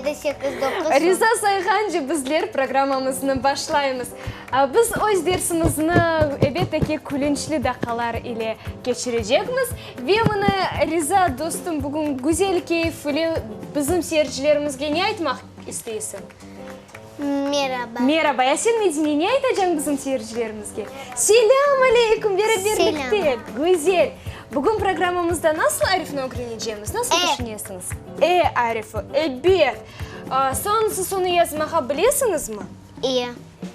7, 8, 9, 10. Riza sayğance bizler programmamıznı başlaymız. Biz öz dersimizni, elbette ki, külünçli daqqalar ile keçirecekmiz. Ve mına, Riza dostum, bugün güzel keyf ile bizim seyircilerimizge ne aytmaq isteysiñ? Meraba. Meraba. Ya sen, Medine, ne aytacañ bizim seyircilerimizge? Selâm aleyküm, beraberlikte. Selâm. Güzel. Bugün programmamızda nasıl arifni ögrenecemiz? Nasıl tüşünesiñiz? E arifi, ebet. Soñ siz onı yazmağa bilesiñizmi? E.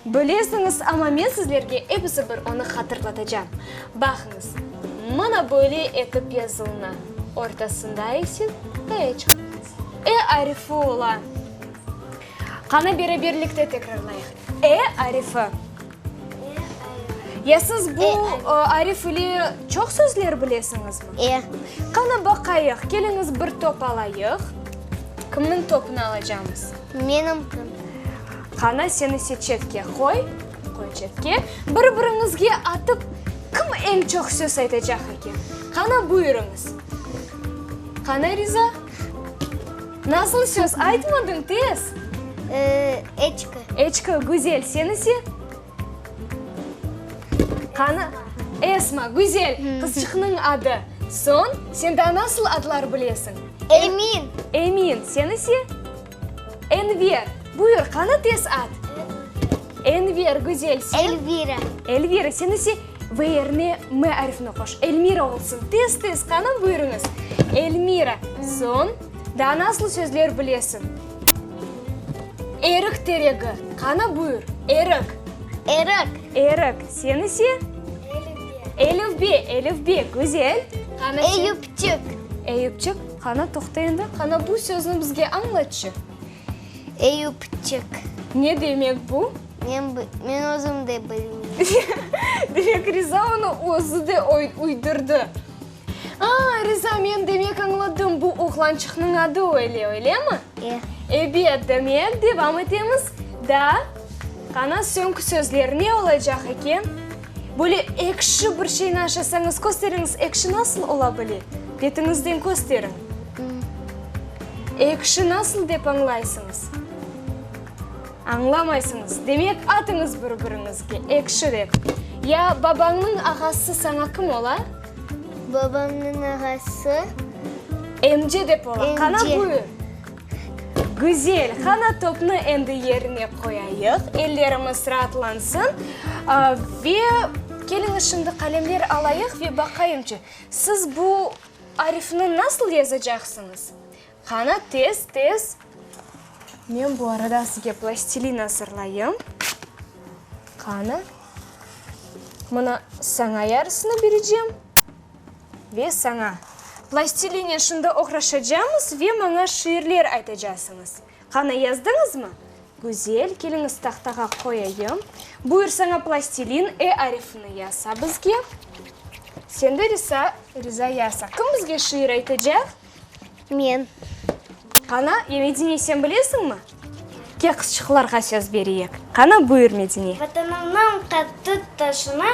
Bilesiñiz, amma men sizlerge episi bir onı hatırlatacam. Baqıñız, mına böyle etip yazılına, ortasında ise tayaçıq. E arifi ola. Qana beraberlikte tekrarlayıq. E arifi. Ya siz bu arif ile çoq sözler bilesiñizmi? E. Qana baqayıq, keliñiz bir top alayıq. Kimniñ topunı alacamız? Menimki. Qana, sen ise çetke qoy. Qoy çetke. Bir-biriñizge atıp, kim eñ çoq söz aytacaq eken? Qana, buyurıñız. Qana, Riza? Nasıl söz aytmadıñ, tez? Eçki. Eçki, güzel. Sen ise? Qani? Esma, güzel. Qızçıqnıñ adı. Soñ, sen daa nasıl adlar bilesiñ? Emin. Emin. Sen ise? Enver. Buyur, qani tez at? Enver, güzel. Sen? Elvira. Elvira. Sen ise? V yerine M arifini qoş. Elmira olsun. Tez, tez, qani, buyurıñız. Elmira. Soñ, daa nasıl sözler bilesiñ? Erik teregi. Qani, buyur. Erik. Erik. Erik. Sen ise? Elifbe. Elifbe, elifbe. Güzel. Qani sen? Eyüpçik. Eyüpçik. Qani, toqta endi. Qani, bu sözni bizge añlatçı. Eyüpçik. Ne demek bu? Men, men özüm de bilmeyim. Demek, Riza onı özü de uydurdı. A, Riza, men demek añladım, bu oğlançıqnıñ adı öyle, öylemi? E. Ebet, demek, devam etemiz. Daa, qana, soñki sözler ne olacaq eken? Böyle ekşi bir şeyni aşasañız, kösteriñiz, ekşi nasıl ola bile? Betiñizden kösteriñ. Ekşi nasıl dep añlaysıñız? Añlamaysıñız. Demek, atıñız bir-biriñizge, ekşi dep. Ya babañnıñ ağası saña kim ola? Babamnıñ ağası. Emce dep ola. Emce. Qana buyur. Güzel. Qana topnı endi yerine qoyayıq, ellerimiz raatlansın. Ve keliñiz şimdi qalemler alayıq ve baqayımçı, siz bu arifni nasıl yazacaqsıñız? Qana, tez, tez. Men bu arada sizge plastilin azırlayım. Qana, mına saña yarısını berecem ve saña. Plastilinen şimdi oğraşacamız ve maña şiirler aytacasıñız. Qana, yazdıñızmı? Güzel, keliñiz tahtağa qoyayım. Buyur, saña plastilin, E arifini yasa bizge. Sen de Risa, Riza yasa. Kim bizge şiir aytacaq? Men. Qana, ya Medine, sen bilesiñmi? Ke, qızçıqlarğa söz bereyik. Qana, buyur, Medine. Vatanımnıñ qattı taşına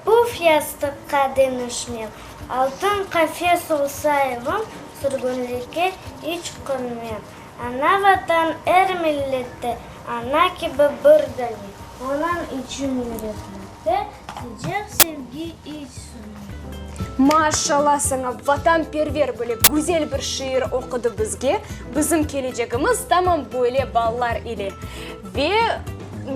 puf yastıqqa deñişmem, Altın qafes olsa evim, sürgünlikke iç qönmem. Ana Vatan er millette ana kibi bir dane, Onıñ içün yüreklerde sıcaq sevgi iç sönmey. Maşallah saña, vatanperver böyle güzel bir şiir oqudı bizge. Bizim kelecegimiz tamam böyle balalar ile. Ve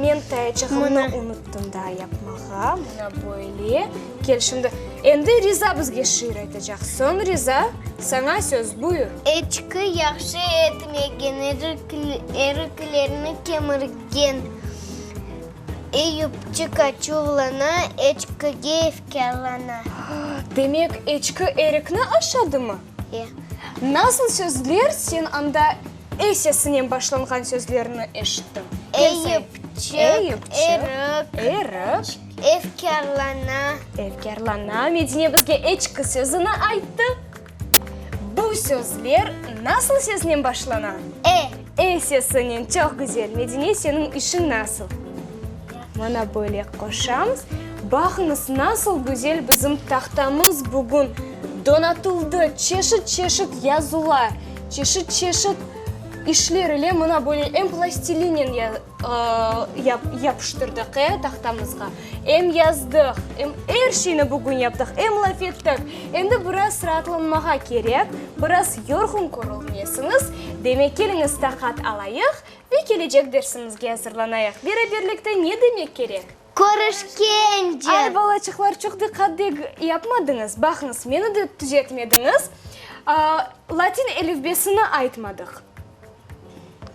men tayaçığımnı unuttım daa yapmağa. Mına böyle. Kel şimdi. Endi Riza bizge şiir aytacaq. Soñ, Riza, saña söz, buyur. Eçki yahşı etmegen, eriklerni kemirgen. Eyüpçik açuvlana, eçkige efkârlana. Demek, eçki erikni aşadımı? E. Nasıl sözler sen anda e sesinen başlanğan sözlerni eşittiñ? Eyüpçik, erik, erik, Efkârlana. Efkârlana. Medine bizge eçki sözüni ayttı. Bu sözler nasıl sesnen başlana? E. E sesinen. Çoq güzel. Medine, seniñ işiñ nasıl? Mına böyle qoşamız. Baqıñız, nasıl güzel bizim tahtamız bugün donatıldı. Çeşit-çeşit yazılar, çeşit-çeşit. işler ile mına böyle em plastilinen yapıştırdıq, e, tahtamızğa, em yazdıq, em er şeyni bugün yaptıq, em laf ettik. Endi biraz raatlanmağa kerek, biraz yorğun körülmesiñiz. Demek, keliñiz taqat alayıq ve kelecek dersimizge azırlanayıq. Beraberlikte ne demek kerek? Körüşkence! Ay, balaçıqlar, çoq diqqat yapmadıñız. Baqıñız, meni de tüzetmediñiz. Latin elifbesini aytmadıq.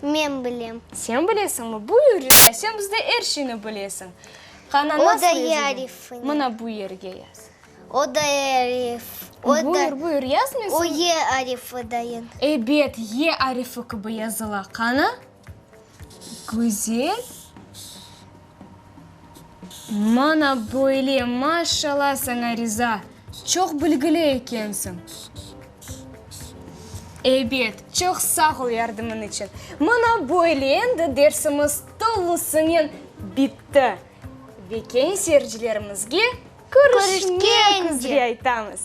Men bilem. Sen bilesiñmi? Buyur, Riza, sen bizde er şeyni bilesiñ. Qana, O nasıl da yazılır? E arifini. Mına bu yerge yaz. O da E arif. O da Buyur, buyur, yaz men O sana. E arifi dayın. Ebet, E arifi kibi yazıla. Qana? Güzel. Mana böyle, maşallah saña, Riza, çoq bilgili ekensiñ. Ebet, çoq sağ ol yardımıñ içün. Mana böyle endi dersimiz tolusınen bitti. Ve keñ seyircilerimizge körüşmek üzre aytamız.